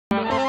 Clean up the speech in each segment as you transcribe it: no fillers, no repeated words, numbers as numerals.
Thank you.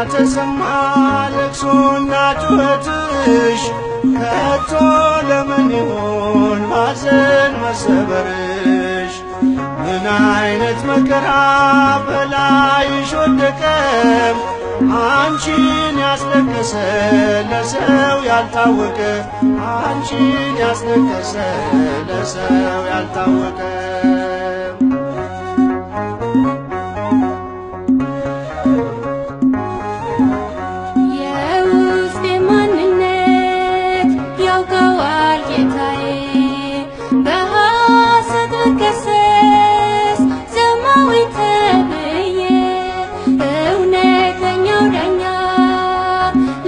ተሰማ ለቅሶና ጩኸትሽ፣ ከቶ ለምን ይሆን ማዘን መሰበርሽ? ምን አይነት መከራ በላይሽ ወደቀ? አንቺን ያስለቀሰ ለሰው ያልታወቀ፣ አንቺን ያስለቀሰ ለሰው ያልታወቀ። የውስጤ ማንነት ያውቀዋል ጌታዬ፣ በሐሰት ብከሰስ ዘማዊ ተብዬ፣ እውነተኛው ዳኛ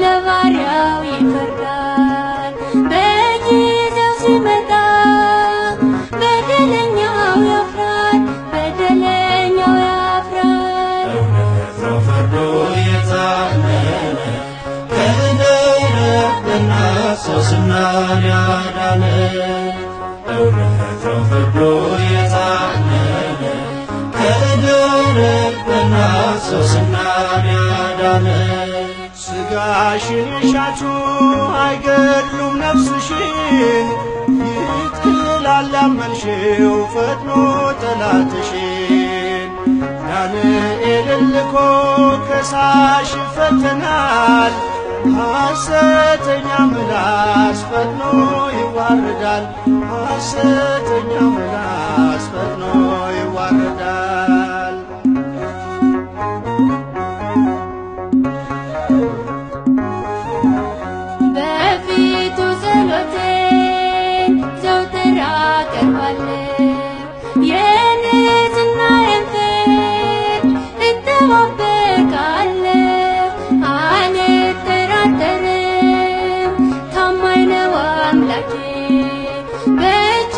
ለባሪያው ይፈርዳል። በጊዜው ሲመጣ በደለኛው ያፍራል፣ በደለኛው ያፍራል። እውነት ነው ፍርዱ የታመነ፣ ከደረቅና ሶስናን ያዳነ። እውነት ነው ፍርዱ የታመነ፣ ከደረቅና ሶስናን ያዳነ። ስጋሽን የሻቱ አይገድሉም ነፍስሽን፣ ይጥላል ያመንሽው ፈጥኖ ጠላትሽን። ዳንኤልን ልኮ ከሳሽ ይፈተናል፣ ሐሰተኛ ምላስ ፈጥኖ ይዋረዳል፣ ሐሰተኛ ምላስ ፈጥኖ ይዋረዳል። በፊቱ ጸሎቴን ዘውትር አቀርባለሁ፣ የንጽሕናዬን ፍርድ እጠባበቃለሁ። አልጠራጠርም ታማኝ ነው አምላኬ፣ በእጁ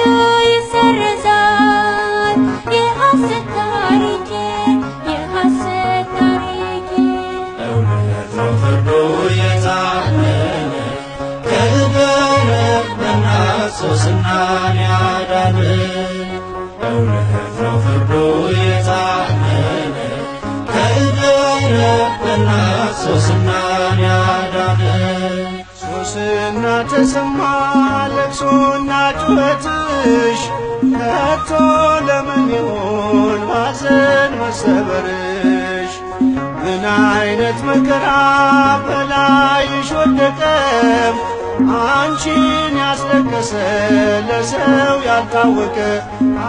ይሰረዛል የሐሰት ታሪኬ፣ የሐሰት ታሪኬ። እውነት ነው ፍርዱ የታመነ፣ ከደረቅና ሶስናን ያዳነ። እውነት ነው ፍርዱ የታመነ፣ ከደረቅና ሶስናን ያዳነ። ሶስና ተሰማ ለቅሶና ጩኸትሽ፣ ከቶ ለምን ይሆን ማዘን መሰበርሽ? ምን አይነት መከራ በላይሽ ወደቀ? አንቺን ያስለቀሰ ለሰው ያልታወቀ፣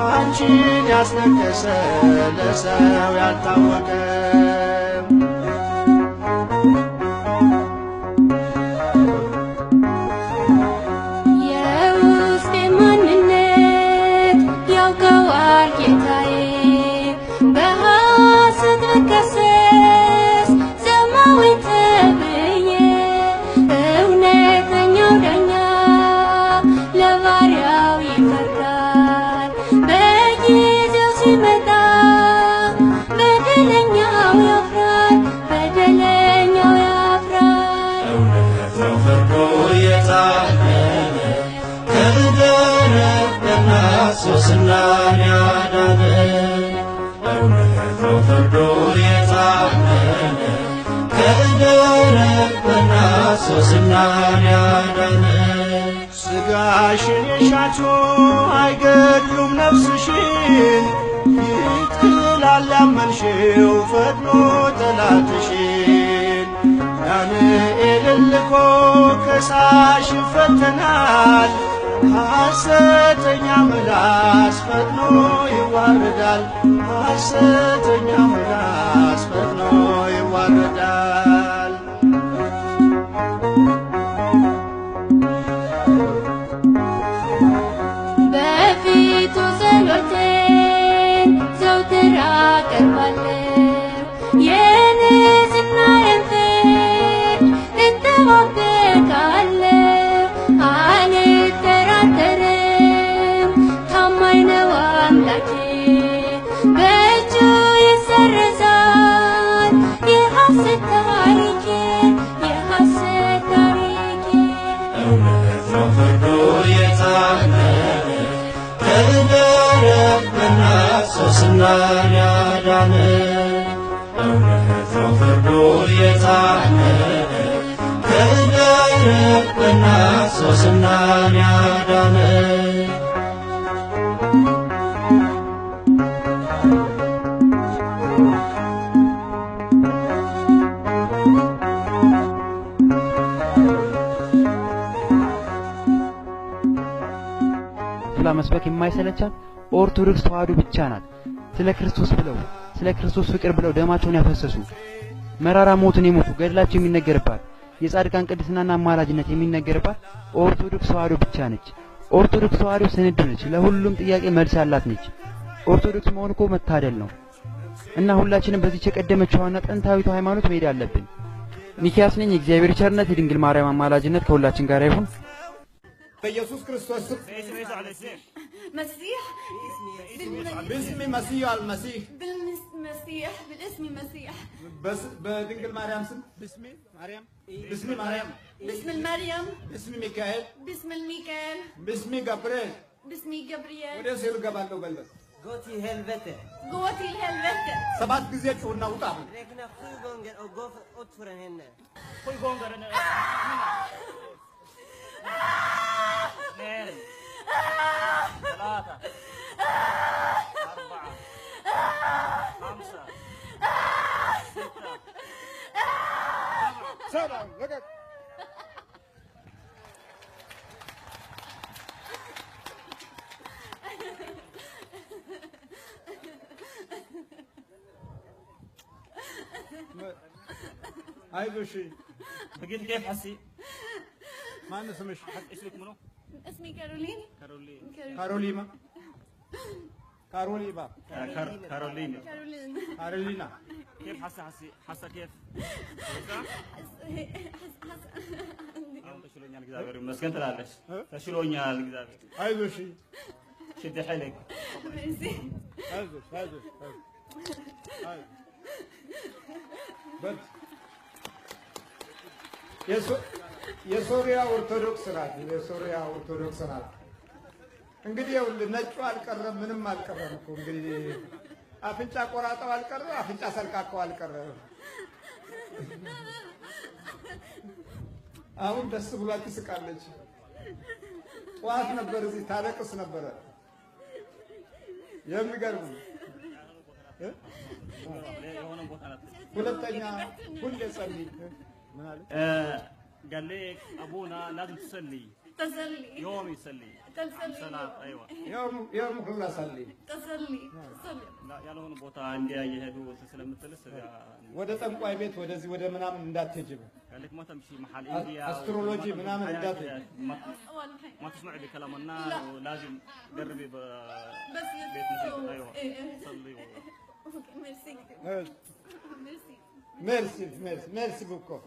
አንቺን ያስለቀሰ ለሰው ያልታወቀ። የውስጤ ማንነት ያውቀዋል ጌታዬ፣ በሐሰት ብከሰስ ዘማዊ ተብዬ፣ እውነተኛው ዳኛ ለባሪያው ይፈርዳል። በጊዜው ሲመጣ በደለኛው ያፍራል፣ በደለኛው ያፍራል። እውነት ነው ፍርዱ የታመነ፣ ከደረቅና ሶስናን ያዳነ። እውነት ነው ፍርዱ የታመነ፣ ከደረቅና ሶስናን ያዳነ። ስጋሽን የሻቱ አይገድሉም ነፍስሽን፣ ይጥላል ያመንሽው ፈጥኖ ጠላትሽን። ዳንኤልን ልኮ ከሳሽ ይፈተናል፣ ሐሰተኛ ምላስ ፈጥኖ ይዋረዳል፣ ሐሰተኛ ምላስ ፈጥኖ ይዋረዳል። በፊቱ ጸሎቴን ዘውትር አቀርባለሁ፣ የንጽሕናዬን ፍርድ እጠባበቃለሁ። አልጠራጠርም ታማኝ ነው አምላኬ፣ በእጁ ይሰረዛል የሐሰት ታሪኬ፣ የሐሰት ታሪኬ። እውነት ነው ፍርዱ የታመነ፣ ከደረቅና ሶስናን ያዳነ። እውነት ነው ፍርዱ የታመነ ከደረቅና ሶስናን ያዳነ። ብላ መስበክ የማይሰለቻት ኦርቶዶክስ ተዋሕዶ ብቻ ናት። ስለ ክርስቶስ ብለው፣ ስለ ክርስቶስ ፍቅር ብለው ደማቸውን ያፈሰሱ፣ መራራ ሞትን የሞቱ፣ ገድላቸው የሚነገርባት፣ የጻድቃን ቅድስናና አማላጅነት የሚነገርባት ኦርቶዶክስ ተዋሕዶ ብቻ ነች። ኦርቶዶክስ ተዋሕዶ ስንዱ ነች። ለሁሉም ጥያቄ መልስ ያላት ነች። ኦርቶዶክስ መሆን እኮ መታደል ነው። እና ሁላችንም በዚች የቀደመችዋና ጥንታዊቷ ሃይማኖት መሄድ አለብን። ሚኪያስ ነኝ። የእግዚአብሔር ቸርነት፣ የድንግል ማርያም አማላጅነት ከሁላችን ጋር ይሁን። በኢየሱስ ክርስቶስ ስም። مسيح. باسم مسيح المسيح. بالمسيح، بالاسم المسيح. በድንግል ማርያም ስም፣ باسم ማርያም፣ باسم ማርያም። باسم المريم. باسم ሚካኤል። باسم الميكائيل. باسم ገብርኤል። باسم جبريل. ወደ ሲኦል እገባለሁ በልበል። Gå till helvete. Gå till helvete. ሰባት ጊዜ ጩህና ውጣ። Räkna sju gånger och gå ut från henne. Sju gånger. اثنين، ثلاثة، أربعة، خمسة، ستة. ሰላም ለቀቅ። አይዞሽ። بقيت كيف حسي؟ ማን ስምሽ? اسمك منو؟ اسمي كارولين. كارولين. ካሮሊማ፣ ካሮሊማ። كارولين. كارولين. ካሮሊና። كيف حاسة؟ حسي حاسة كيف؟ حس حس. አሁን ተሽሎኛል እግዚአብሔር ይመስገን ትላለች። ተሽሎኛል እግዚአብሔር። አይዞሽ። شد حيلك. ميرسي. አይዞሽ፣ አይዞሽ፣ አይዞሽ፣ አይዞሽ። በል። የሶሪያ ኦርቶዶክስ ናት። የሶሪያ ኦርቶዶክስ ናት። እንግዲህ ይኸውልህ ነጩ አልቀረም፣ ምንም አልቀረም እኮ። እንግዲህ አፍንጫ ቆራጠው አልቀረ፣ አፍንጫ ሰልቃቀው አልቀረ። አሁን ደስ ብሏት ትስቃለች። ጠዋት ነበር እዚህ ታለቅስ ነበረ። የሚገርም ነው። የሆነ ቦታ ናት። ሁለተኛ ሁሌ ጸልይ። ምን አለ? قال لك ابونا لازم تصلي. تصلي. يوم يصلي. تصلي. صلاة، ايوه. يوم يوم ሁላ ጸልይ። تصلي تصلي. لا ያልሆነ ቦታ እንዲያ እየሄዱ ስለምትልስ ወደ ጠንቋይ ቤት ወደዚህ ወደ ምናምን እንዳትሄጂ። قال لك ما تمشي محل انديا. Astrology ምናምን እንዳትሄጂ። والله. ما تسمعي بكلام الناس ولازم قربي بس بيت مسجد، ايوه. إيه إيه. صلي OK، merci، merci. Merci, merci, merci beaucoup.